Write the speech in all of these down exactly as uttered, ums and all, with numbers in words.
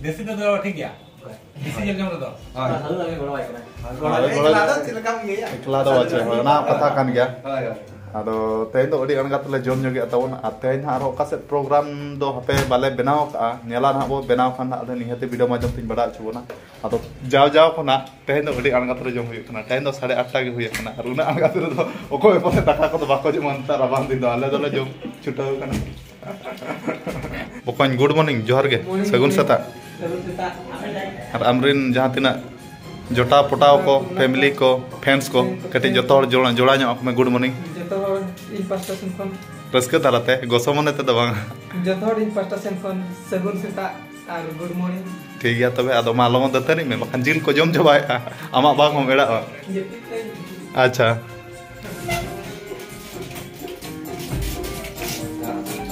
ᱫᱮᱥᱤ ᱛᱮᱫᱚ ᱴᱷᱤᱠ ᱜᱮᱭᱟ᱾ ᱫᱮᱥᱤ ᱧᱮᱞ ᱡᱚᱝ ᱨᱮᱫᱚ᱾ ᱦᱳᱭ᱾ ᱥᱟᱹᱨᱩ ᱞᱟᱜᱮ ᱜᱚᱲᱚ ᱟᱭ ᱠᱟᱱᱟ᱾ ᱮᱠᱞᱟ ᱫᱚ ᱵᱟᱝ ᱪᱮᱫ ᱦᱚᱸ, ᱚᱱᱟ ᱠᱟᱛᱷᱟ ᱠᱟᱱ ᱜᱮᱭᱟ᱾ ᱦᱳᱭ, ᱦᱳᱭ᱾ ᱟᱫᱚ ᱛᱮᱦᱮᱧ ᱫᱚ ᱟᱹᱰᱤ ᱟᱬᱜᱟᱛ ᱞᱮ ᱡᱚᱢ ᱧᱚᱜᱮᱜᱼᱟ ᱛᱟᱵᱚᱱ, ᱟᱨ ᱛᱮᱦᱮᱧ ᱦᱟᱸᱜ ᱟᱨᱦᱚᱸ ᱚᱠᱟ ᱥᱮᱫ ᱯᱨᱳᱜᱨᱟᱢ ᱫᱚ ᱦᱟᱯᱮ ᱵᱟᱞᱮ ᱵᱮᱱᱟᱣ ᱠᱟᱜᱼᱟ, ᱧᱮᱞᱟ ᱱᱟᱦᱟᱜ ᱵᱚ ᱵᱮᱱᱟᱣ ᱠᱷᱟᱱ ᱦᱟᱸᱜ ᱟᱫᱚ ᱱᱤᱦᱟᱹᱛᱤ ᱵᱷᱤᱰᱤᱭᱳ ᱢᱟᱫᱽᱫᱷᱚᱢ ᱛᱮᱧ ᱵᱟᱲᱟᱭ ᱦᱚᱪᱚ ᱵᱚᱱᱟ᱾ ᱟᱫᱚ ᱡᱟᱣ ᱡᱟᱣ ᱠᱷᱚᱱᱟᱜ ᱛᱮᱦᱮᱧ ᱫᱚ ᱟᱹᱰᱤ ᱟᱬᱜᱟᱛ ᱨᱮ ᱡᱚᱢ ᱦᱩᱭᱩᱜ ᱠᱟᱱᱟ᱾ ᱛᱮᱦᱮᱧ ᱫᱚ ᱥᱟᱲᱮ ᱟᱴᱴᱟ ᱜᱮ ᱦᱩᱭ ᱟᱠᱟᱱᱟ, ᱟᱨ ᱩᱱᱟᱹᱜ ᱟᱬᱜᱟᱛ ᱨᱮᱫᱚ ᱚᱠᱚᱭ ᱯᱟᱥᱮ ᱫᱟᱠᱟ ᱠᱚᱫᱚ ᱵᱟᱠᱚ ᱡᱚᱢᱟ ᱱᱮᱛᱟᱨ ᱨᱟᱵᱟᱝ ᱫᱤᱱ ᱫᱚ᱾ ᱟᱞᱮ ᱫᱚᱞᱮ ᱡᱚᱢ ᱪᱷᱩᱴᱟᱹᱣ ᱠᱟᱱᱟ᱾ ᱵᱚᱠᱚᱧ, ᱜᱩᱰ ᱢᱚᱨᱱᱤᱝ, ᱡᱚᱦᱟᱨ ᱜᱮ, ᱥᱟᱹᱜᱩᱱ ᱥᱮᱛᱟᱜ᱾ ᱥᱟᱹᱜᱩᱱ ᱥᱮᱛᱟᱜ᱾ ᱟᱨ ᱟᱢᱨᱮᱱ ᱡᱟᱦᱟᱸ ᱛᱤᱱᱟᱹᱜ ᱡᱚᱴᱟᱣ ᱯᱚᱴᱟᱣ ᱠᱚ, ᱯᱷᱮᱢᱤᱞᱤ ᱠᱚ, ᱯᱷᱮᱱᱥ ᱠᱚ, ᱠᱟᱹᱴᱤᱡ ᱡᱚᱛᱚ ᱦᱚᱲ ᱡᱚᱲᱟ, ᱡᱚᱲᱟ ᱧᱚᱜ ᱟᱠᱚ ᱢᱮ, ᱜᱩᱰ ᱢᱚᱨᱱᱤᱝ᱾ ᱡᱚᱛᱚ ᱦᱚᱲ ᱤᱧ ᱯᱟᱥᱴᱟ ᱥᱮᱱ ᱠᱷᱚᱱ᱾ ᱨᱟᱹᱥᱠᱟᱹ ᱛᱟᱞᱟᱛᱮ, ᱜᱚᱥᱚ ᱢᱚᱱᱮ ᱛᱮᱫᱚ ᱵᱟᱝ᱾ ᱡᱚᱛᱚ ᱦᱚᱲ ᱤᱧ ᱯᱟᱥᱴᱟ ᱥᱮᱱ ᱠᱷᱚᱱ ᱥᱟᱹᱜᱩᱱ ᱥᱮᱛᱟᱜ ᱟᱨ ᱜᱩᱰ ᱢᱚᱨᱱᱤᱝ᱾ ᱴᱷᱤᱠ ᱜᱮᱭᱟ ᱛᱚᱵᱮ, ᱟᱫᱚ ᱢᱟ ᱞᱚᱜᱚᱱ ᱫᱟᱹᱛᱟᱹᱱᱤᱜ ᱢᱮ, ᱵᱟᱠᱷᱟᱱ ᱡᱤᱞ ᱠᱚ ᱡᱚᱢ ᱪᱟᱵᱟᱭᱮᱫᱼᱟ, ᱟᱢᱟᱜ ᱵᱟᱝ ᱦᱚᱸᱢ ᱮᱲᱟᱜᱼᱟ᱾ ᱡᱟᱹᱯᱤᱫ ᱞᱟᱹᱜᱤᱫ᱾ ᱟᱪᱪᱷᱟ᱾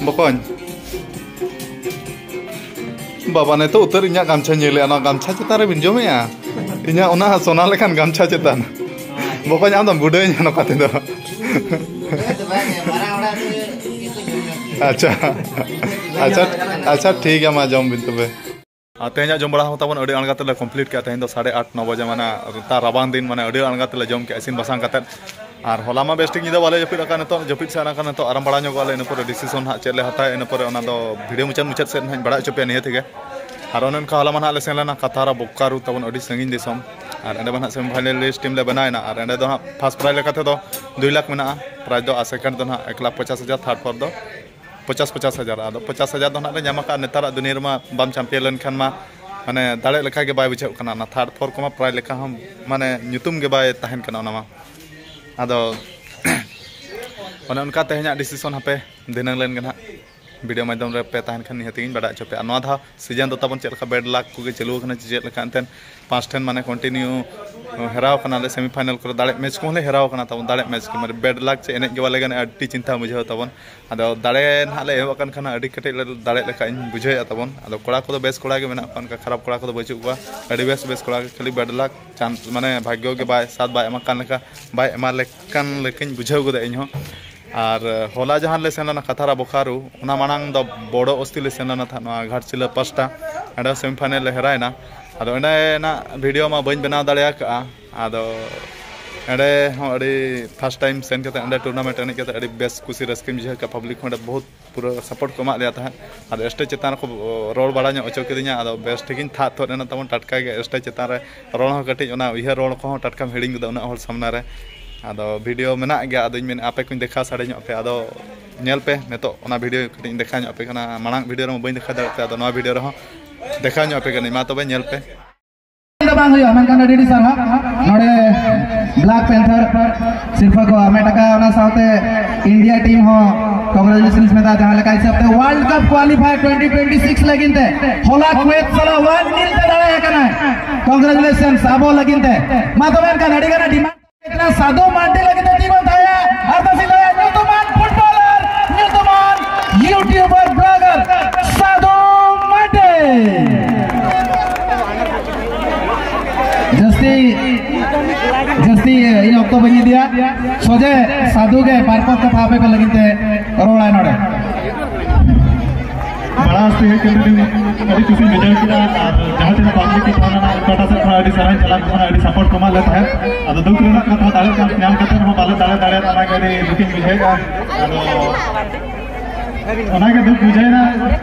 ᱵᱚᱠᱚᱧ᱾ ᱵᱟᱵᱟ, ᱱᱤᱛᱚᱜ ᱩᱛᱟᱹᱨ ᱤᱧᱟᱹᱜ ᱜᱟᱢᱪᱷᱟᱧ ᱧᱮᱞᱮᱜᱼᱟ, ᱱᱚᱣᱟ ᱜᱟᱢᱪᱷᱟ ᱪᱮᱛᱟᱱ ᱨᱮᱵᱤᱱ ᱡᱚᱢᱮᱜᱼᱟ? ᱤᱧᱟᱹᱜ ᱚᱱᱟ ᱥᱚᱱᱟ ᱞᱮᱠᱟᱱ ᱜᱟᱢᱪᱷᱟ ᱪᱮᱛᱟᱱ᱾ ᱵᱚᱠᱚᱧ, ᱟᱢ ᱫᱚᱢ ᱵᱩᱰᱟᱹᱭᱤᱧᱟ ᱱᱚᱝᱠᱟ ᱛᱮᱫᱚ᱾ ᱟᱪᱪᱷᱟ, ᱟᱪᱪᱷᱟ, ᱟᱪᱪᱷᱟ, ᱴᱷᱤᱠ ᱜᱮᱭᱟ, ᱢᱟ ᱡᱚᱢ ᱵᱤᱱ ᱛᱚᱵᱮ᱾ ᱟᱨ ᱛᱮᱦᱮᱧᱟᱜ ᱡᱚᱢ ᱵᱟᱲᱟ ᱦᱚᱸ ᱛᱟᱵᱚᱱ ᱟᱹᱰᱤ ᱟᱬᱜᱟᱛ ᱞᱮ ᱠᱚᱢᱯᱞᱤᱴ ᱠᱮᱜᱼᱟ᱾ ᱛᱮᱦᱮᱧ ᱫᱚ ᱥᱟᱲᱮ ᱟᱴ, ᱱᱚ ᱵᱟᱡᱮ, ᱢᱟᱱᱮ ᱱᱮᱛᱟᱨ ᱨᱟᱵᱟᱝ ᱫᱤᱱ, ᱢᱟᱱᱮ ᱟᱹᱰᱤ ᱟᱬᱜᱟᱛ ᱞᱮ ᱡᱚᱢ ᱠᱮᱜᱼᱟ ᱤᱥᱤᱱ ᱵᱟᱥᱟᱝ ᱠᱟᱛᱮᱫ᱾ ᱟᱨ ᱦᱚᱞᱟ ᱢᱟ ᱵᱮᱥ ᱴᱷᱤᱠ ᱧᱤᱫᱟᱹ ᱵᱟᱞᱮ ᱡᱟᱹᱯᱤᱫ ᱟᱠᱟᱫ, ᱱᱤᱛᱚᱜ ᱡᱟᱹᱯᱤᱫ ᱥᱮᱫ ᱟᱠᱟᱱ, ᱱᱤᱛᱚᱜ ᱟᱨᱟᱢ ᱵᱟᱲᱟ ᱧᱚᱜᱚᱜ ᱟᱞᱮ, ᱤᱱᱟᱹ ᱯᱚᱨᱮ ᱰᱤᱥᱤᱥᱚᱱ ᱦᱟᱸᱜ ᱪᱮᱫ ᱞᱮ ᱦᱟᱛᱟᱣᱟ, ᱤᱱᱟᱹ ᱯᱚᱨᱮ ᱚᱱᱟ ᱫᱚ ᱵᱷᱤᱰᱤᱭᱳ ᱢᱩᱪᱟᱹᱫ ᱢᱩᱪᱟᱹᱫ ᱥᱮᱫ ᱦᱟᱸᱜ ᱤᱧ ᱵᱟᱲᱟᱭ ᱦᱚᱪᱚ ᱯᱮᱭᱟ ᱱᱤᱭᱟᱹ ᱛᱮᱜᱮ᱾ ᱟᱨ ᱚᱱᱮ ᱚᱱᱠᱟ ᱦᱚᱞᱟ ᱢᱟ ᱱᱟᱦᱟᱜ ᱞᱮ ᱥᱮᱱ ᱞᱮᱱᱟ ᱠᱟᱛᱷᱟᱨᱟ ᱵᱳᱠᱟᱨᱳ ᱛᱟᱵᱚᱱ, ᱟᱹᱰᱤ ᱥᱟᱺᱜᱤᱧ ᱫᱤᱥᱚᱢ᱾ ᱟᱨ ᱮᱸᱰᱮ ᱢᱟ ᱱᱟᱦᱟᱜ ᱥᱮᱢᱤ ᱯᱷᱟᱭᱱᱟᱞᱤᱥᱴ ᱴᱤᱢ ᱞᱮ ᱵᱮᱱᱟᱣ ᱮᱱᱟ᱾ ᱟᱨ ᱮᱸᱰᱮ ᱫᱚ ᱦᱟᱸᱜ ᱯᱷᱟᱥᱴ ᱯᱨᱟᱭᱤᱡᱽ ᱞᱮᱠᱟ ᱛᱮᱫᱚ ᱫᱩᱭ ᱞᱟᱠᱷ ᱢᱮᱱᱟᱜᱼᱟ, ᱯᱨᱟᱭᱤᱡᱽ ᱫᱚ, ᱟᱨ ᱥᱮᱠᱮᱱᱰ ᱫᱚ ᱱᱟᱦᱟᱜ ᱮᱠ ᱞᱟᱠᱷ ᱯᱚᱪᱟᱥ ᱦᱟᱡᱟᱨ, ᱛᱷᱟᱨᱰ ᱯᱷᱳᱨ ᱫᱚ ᱯᱚᱪᱟᱥ, ᱯᱚᱪᱟᱥ ᱦᱟᱡᱟᱨ᱾ ᱟᱫᱚ ᱯᱚᱪᱟᱥ ᱦᱟᱡᱟᱨ ᱫᱚ ᱱᱟᱦᱟᱜ ᱞᱮ ᱧᱟᱢ ᱟᱠᱟᱫᱼᱟ᱾ ᱱᱮᱛᱟᱨᱟᱜ ᱫᱩᱱᱤᱭᱟᱹ ᱨᱮᱢᱟ ᱵᱟᱢ ᱪᱟᱢᱯᱤᱭᱟᱱ ᱞᱮᱱᱠᱷᱟᱱ ᱢᱟ, ᱢᱟᱱᱮ, ᱫᱟᱲᱮᱜ ᱞᱮᱠᱟ ᱜᱮ ᱵᱟᱭ ᱵᱩᱡᱷᱟᱹᱜ ᱠᱟᱱᱟ᱾ ᱚᱱᱟ ᱛᱷᱟᱨᱰ ᱯᱷᱳᱨ ᱠᱚᱢᱟ ᱯᱨᱟᱭᱤᱡᱽ ᱞᱮᱠᱟ ᱦᱚᱸ, ᱢᱟᱱᱮ, ᱧᱩᱛᱩᱢ ᱜᱮ ᱵᱟᱭ ᱛᱟᱦᱮᱱ ᱠᱟᱱᱟ ᱚᱱᱟ ᱢᱟ᱾ ᱟᱫᱚ ᱚᱱᱮ ᱚᱱᱠᱟ ᱛᱮᱦᱮᱧᱟᱜ ᱰᱤᱥᱤᱥᱚᱱ ᱦᱟᱯᱮ ᱫᱷᱤᱱᱟᱹᱝ ᱞᱮᱱ ᱜᱮ ᱱᱟᱦᱟᱜ᱾ ᱵᱷᱤᱰᱤᱭᱳ ᱢᱟᱫᱽᱫᱷᱚᱢ ᱨᱮ ᱯᱮ ᱛᱟᱦᱮᱱ ᱠᱷᱟᱱ ᱱᱤᱦᱟᱹᱛ ᱜᱤᱧ ᱵᱟᱰᱟᱭ ᱦᱚᱪᱚ ᱯᱮᱭᱟ᱾ ᱟᱨ ᱱᱚᱣᱟ ᱫᱷᱟᱣ ᱥᱤᱡᱮᱱ ᱫᱚ ᱛᱟᱵᱚᱱ ᱪᱮᱫ ᱞᱮᱠᱟ ᱵᱮᱰ ᱞᱟᱠ ᱠᱚᱜᱮ ᱪᱟᱹᱞᱩ ᱟᱠᱟᱱᱟ ᱪᱮ ᱪᱮᱫ ᱞᱮᱠᱟ, ᱮᱱᱛᱮᱫ ᱯᱟᱸᱪ ᱴᱷᱮᱱ ᱢᱟᱱᱮ ᱠᱚᱱᱴᱤᱱᱤᱭᱩ ᱦᱮᱨᱟᱣ ᱠᱟᱱᱟᱞᱮ, ᱥᱮᱢᱤ ᱯᱷᱟᱭᱱᱟᱞ ᱠᱚᱨᱮ ᱫᱟᱲᱮ ᱢᱮᱪ ᱠᱚᱦᱚᱸ ᱞᱮ ᱦᱮᱨᱟᱣ ᱠᱟᱱᱟ ᱛᱟᱵᱚᱱ, ᱫᱟᱲᱮ ᱢᱮᱪ ᱠᱚ, ᱢᱟᱱᱮ ᱵᱮᱰ ᱞᱟᱠ ᱪᱮ ᱮᱱᱮᱡ ᱜᱮ ᱵᱟᱞᱮ ᱜᱟᱱ, ᱟᱹᱰᱤ ᱪᱤᱱᱛᱟᱹ ᱵᱩᱡᱷᱟᱹᱣ ᱛᱟᱵᱚᱱ᱾ ᱟᱫᱚ ᱫᱟᱲᱮ ᱱᱟᱦᱟᱜ ᱞᱮ ᱮᱦᱚᱵ ᱟᱠᱟᱱ ᱠᱷᱟᱱ ᱟᱹᱰᱤ ᱠᱮᱴᱮᱡ ᱞᱮ ᱫᱟᱲᱮᱜ ᱞᱮᱠᱟ ᱤᱧ ᱵᱩᱡᱷᱟᱹᱣᱮᱫᱼᱟ ᱛᱟᱵᱚᱱ᱾ ᱟᱫᱚ ᱠᱚᱲᱟ ᱠᱚᱫᱚ ᱵᱮᱥ ᱠᱚᱲᱟ ᱜᱮ ᱢᱮᱱᱟᱜ ᱠᱚᱣᱟ, ᱚᱱᱠᱟ ᱠᱷᱟᱨᱟᱯ ᱠᱚᱲᱟ ᱠᱚᱫᱚ ᱵᱟᱹᱪᱩᱜ ᱠᱚᱣᱟ, ᱟᱹᱰᱤ ᱵᱮᱥ ᱵᱮᱥ ᱠᱚᱲᱟ ᱜᱮ, ᱠᱷᱟᱹᱞᱤ ᱵᱮᱰ ᱞᱟᱠ ᱪᱟᱱᱥ, ᱢᱟᱱᱮ ᱵᱷᱟᱜᱽᱭᱚ ᱜᱮ ᱵᱟᱭ ᱥᱟᱛ ᱵᱟᱭ ᱮᱢᱟ ᱠᱟᱱ ᱞᱮᱠᱟ, ᱵᱟᱭ ᱮᱢᱟ ᱞᱮᱠᱟᱱ ᱞᱮᱠᱟᱧ ᱵᱩᱡᱷᱟᱹᱣ ᱜᱚᱫᱟ ᱤᱧ ᱦᱚᱸ᱾ ᱟᱨ ᱦᱚᱞᱟ ᱡᱟᱦᱟᱸ ᱞᱮ ᱥᱮᱱ ᱞᱮᱱᱟ ᱠᱟᱛᱷᱟᱨᱟ ᱵᱳᱠᱟᱨᱳ, ᱚᱱᱟ ᱢᱟᱲᱟᱝ ᱫᱚ ᱵᱚᱲᱚ ᱚᱥᱛᱤ ᱞᱮ ᱥᱮᱱ ᱞᱮᱱᱟ ᱛᱟᱦᱮᱸᱫ, ᱱᱚᱣᱟ ᱜᱷᱟᱴᱥᱤᱞᱟᱹ ᱯᱟᱥᱴᱟ᱾ ᱚᱸᱰᱮ ᱥᱮᱢᱤ ᱯᱷᱟᱭᱱᱮᱞ ᱞᱮ ᱦᱮᱨᱟᱭᱮᱱᱟ᱾ ᱟᱫᱚ ᱚᱸᱰᱮᱱᱟᱜ ᱵᱷᱤᱰᱤᱭᱳ ᱢᱟ ᱵᱟᱹᱧ ᱵᱮᱱᱟᱣ ᱫᱟᱲᱮ ᱟᱠᱟᱫᱼᱟ᱾ ᱟᱫᱚ ᱚᱸᱰᱮ ᱦᱚᱸ ᱟᱹᱰᱤ first time ᱥᱮᱱ ᱠᱟᱛᱮ ᱚᱸᱰᱮ tournament ᱮᱱᱮᱡ ᱠᱟᱛᱮ ᱟᱹᱰᱤ ᱵᱮᱥ ᱠᱩᱥᱤ ᱨᱟᱹᱥᱠᱟᱹᱧ ᱵᱩᱡᱷᱟᱹᱣ ᱠᱮᱫᱟ᱾ Public ᱦᱚᱸ ᱚᱸᱰᱮ ᱵᱚᱦᱩᱛ ᱯᱩᱨᱟᱹ support ᱠᱚ ᱮᱢᱟᱜ ᱞᱮᱭᱟ ᱛᱟᱦᱮᱸᱫ᱾ ᱟᱫᱚ stage ᱪᱮᱛᱟᱱ ᱨᱮᱠᱚ ᱨᱚᱲ ᱵᱟᱲᱟ ᱧᱚᱜ ᱦᱚᱪᱚ ᱠᱤᱫᱤᱧᱟ᱾ ᱟᱫᱚ ᱵᱮᱥ ᱴᱷᱤᱠᱤᱧ ᱛᱷᱟᱜ ᱛᱷᱚᱫ ᱮᱱᱟ ᱛᱟᱵᱚᱱ ᱴᱟᱴᱠᱟ ᱜᱮ stage ᱪᱮᱛᱟᱱ ᱨᱮ᱾ ᱨᱚᱲ ᱦᱚᱸ ᱠᱟᱹᱴᱤᱡ ᱚᱱᱟ ᱩᱭᱦᱟᱹᱨ ᱨᱚᱲ ᱠᱚᱦᱚᱸ ᱴᱟᱴᱠᱟᱢ ᱦᱤᱲᱤᱧ ᱜᱚᱫᱟ ᱩᱱᱟᱹᱜ ᱦᱚᱲ ᱥᱟᱢᱱᱟ ᱨᱮ᱾ ᱟᱫᱚ video ᱢᱮᱱᱟᱜ ᱜᱮᱭᱟ, ᱟᱫᱚᱧ ᱢᱮᱱᱮᱫᱼᱟ ᱟᱯᱮ ᱠᱚᱧ ᱫᱮᱠᱷᱟᱣ ᱥᱟᱰᱮ ᱧᱚᱜ ᱯᱮ᱾ ᱟᱫᱚ ᱧᱮᱞ ᱯᱮ, ᱱᱤᱛᱚᱜ ᱚᱱᱟ video ᱠᱟᱹᱴᱤᱡ ᱤᱧ ᱫᱮᱠᱷᱟᱣ ᱧᱚᱜ ᱟᱯᱮ ᱠᱟᱱᱟ᱾ ᱢᱟᱲᱟᱝ video ᱨᱮᱢᱟ ᱵᱟᱹᱧ ᱫᱮᱠᱷᱟᱣ ᱫᱟᱲᱮᱭᱟᱜ ᱯᱮ, ᱟᱫᱚ ᱱᱚᱣᱟ video ᱨᱮᱦᱚᱸ ᱫᱮᱠᱷᱟᱣ ᱧᱚᱜ ᱟᱯᱮ ᱠᱟᱹᱱᱟᱹᱧ᱾ ᱢᱟ ᱛᱚᱵᱮ ᱧᱮᱞ ᱯᱮ᱾ ᱫᱚ ᱵᱟᱝ ᱦᱩᱭᱩᱜᱼᱟ, ᱢᱮᱱᱠᱷᱟᱱ ᱟᱹᱰᱤ ᱟᱹᱰᱤ ᱥᱟᱨᱦᱟᱣ᱾ ᱱᱚᱰᱮ Black Panther ᱥᱤᱨᱯᱷᱟᱹ ᱠᱚ ᱦᱟᱢᱮᱴ ᱟᱠᱟᱫ, ᱚᱱᱟ ᱥᱟᱶᱛᱮ India team ᱦᱚᱸ congratulations ᱢᱮᱱᱟᱜᱼᱟ, ᱡᱟᱦᱟᱸ ᱞᱮᱠᱟ ᱦᱤᱥᱟᱹᱵ ᱛᱮ World Cup qualify twenty twenty-six ᱞᱟᱹᱜᱤᱫ ᱛᱮ ᱦᱚᱞᱟ ᱠᱩᱣᱮᱛ ᱥᱟᱞᱟᱜ one nil ᱛᱮ ᱫᱟᱲᱮ ᱟᱠᱟᱱᱟᱭ᱾ Congratulations ᱟᱵᱚ ᱞᱟᱹᱜᱤᱫ ᱛᱮ᱾ ᱢᱟ ᱛᱚᱵᱮ ᱮᱱᱠᱷᱟᱱ ᱟᱹᱰᱤ ᱜᱟᱱ demand ᱥᱟᱫᱷᱩ ᱢᱟᱨᱰᱤ ᱞᱟᱹᱜᱤᱫ ᱛᱮ ᱛᱤᱸᱜᱩ ᱛᱟᱭᱟ, ᱟᱨ ᱫᱟᱥᱤ ᱞᱟᱹᱭᱟ ᱧᱩᱛᱩᱢᱟᱱ footballer, ᱧᱩᱛᱩᱢᱟᱱ YouTuber blogger ᱥᱟᱫᱷᱩ ᱢᱟᱨᱰᱤ᱾ ᱡᱟᱹᱥᱛᱤ ᱡᱟᱹᱥᱛᱤ ᱤᱧ ᱚᱠᱛᱚ ᱵᱟᱹᱧ ᱤᱫᱤᱭᱟ, ᱥᱚᱡᱷᱮ ᱥᱟᱫᱷᱩ ᱜᱮ ᱵᱟᱨ ᱯᱚᱫ ᱠᱟᱛᱷᱟ ᱟᱯᱮ ᱠᱚ ᱞᱟᱹᱜᱤᱫ ᱛᱮ ᱨᱚᱲᱟᱭ ᱱᱚᱰᱮ᱾ ᱢᱟᱲᱟᱝ ᱥᱮᱫ ᱦᱮᱡ ᱠᱟᱛᱮ ᱟᱹᱰᱤ ᱠᱩᱥᱤᱧ ᱵᱩᱡᱷᱟᱹᱣ ᱠᱮᱫᱟ, ᱟᱨ ᱡᱟᱦᱟᱸ ᱛᱤᱱᱟᱹᱜ public ᱠᱚ ᱛᱟᱦᱮᱸ ᱞᱮᱱᱟ, ᱚᱠᱟᱴᱟᱜ ᱥᱮᱫ ᱠᱷᱚᱱ ᱟᱹᱰᱤ ᱥᱟᱨᱦᱟᱣ ᱪᱟᱞᱟᱜ ᱠᱟᱱᱟ, ᱟᱹᱰᱤ support ᱠᱚ ᱮᱢᱟᱜ ᱞᱮ ᱛᱟᱦᱮᱸᱫ᱾ ᱟᱫᱚ ᱫᱩᱠ ᱨᱮᱱᱟᱜ ᱠᱟᱛᱷᱟ, ᱫᱟᱲᱮ ᱠᱟᱱ ᱧᱟᱢ ᱠᱟᱛᱮ ᱨᱮᱦᱚᱸ ᱵᱟᱞᱮ ᱫᱟᱲᱮ ᱫᱟᱲᱮᱭᱟᱫᱟ, ᱚᱱᱟᱜᱮ ᱟᱹᱰᱤ ᱫᱩᱠᱤᱧ ᱵᱩᱡᱷᱟᱹᱣᱮᱫᱼᱟ᱾ ᱟᱫᱚ ᱚᱱᱟᱜᱮ ᱫᱩᱠ ᱵᱩᱡᱷᱟᱹᱣᱮᱱᱟ᱾